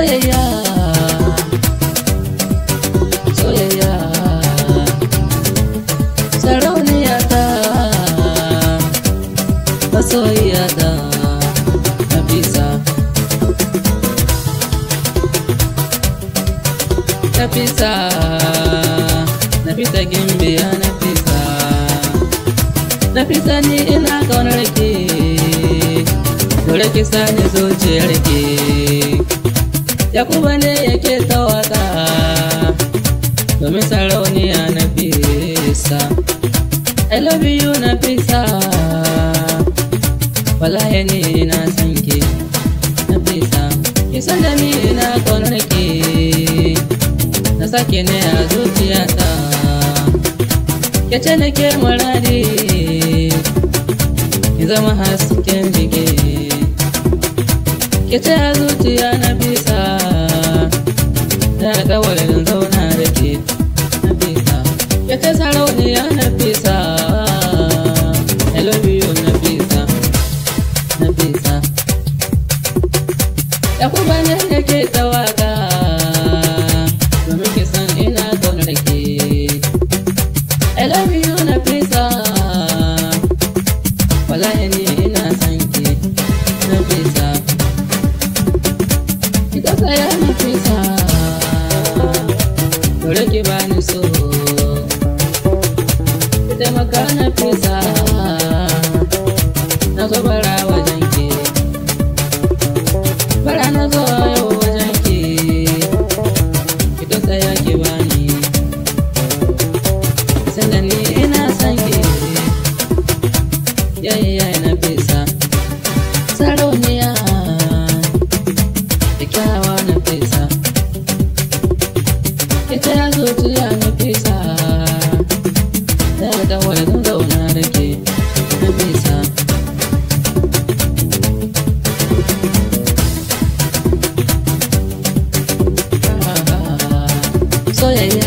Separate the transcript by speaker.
Speaker 1: Soyayya, soyayya, sarauniya ta, masoyiya ta, Nafisa. Nafisa, Nafisa gimbiya Nafisa. Nafisa ni ina kaunar ki, dole ki sani zuciyar ki. Yakuba ne yake ta waka domin sarauniya Nafisa. I love you Nafisa, wallahi ni ina son ki Nafisa. Ki san da ni ina kaunar ki, na sake ne a zuciyata. Ke ce nake muradi, ki zama hasken jiki. Ke ce a zuciya Nafisa, na alƙawarin zauna da ke Nafisa. Ke ce sarauniya Nafisa, I love you Nafisa, Nafisa. Yakuba ne yake ta waka domin ki san ina kaunar ke. I love you Nafisa, wallahi ni ina son ki Nafisa. Ki tausaya Nafisa, dole ki bani so. Ki taimaka Nafisa, na zo bara wajen ki. Bara na zo yau wajen ki, ki tausaya ki bani. Sanda ni ina son ki, yayi yayi Nafisa, sarauniya, kyakkyawa Nafisa. Ke ce a zuciya Nafisa, na alƙawarin zan zauna da ke Nafisa. Soyayya.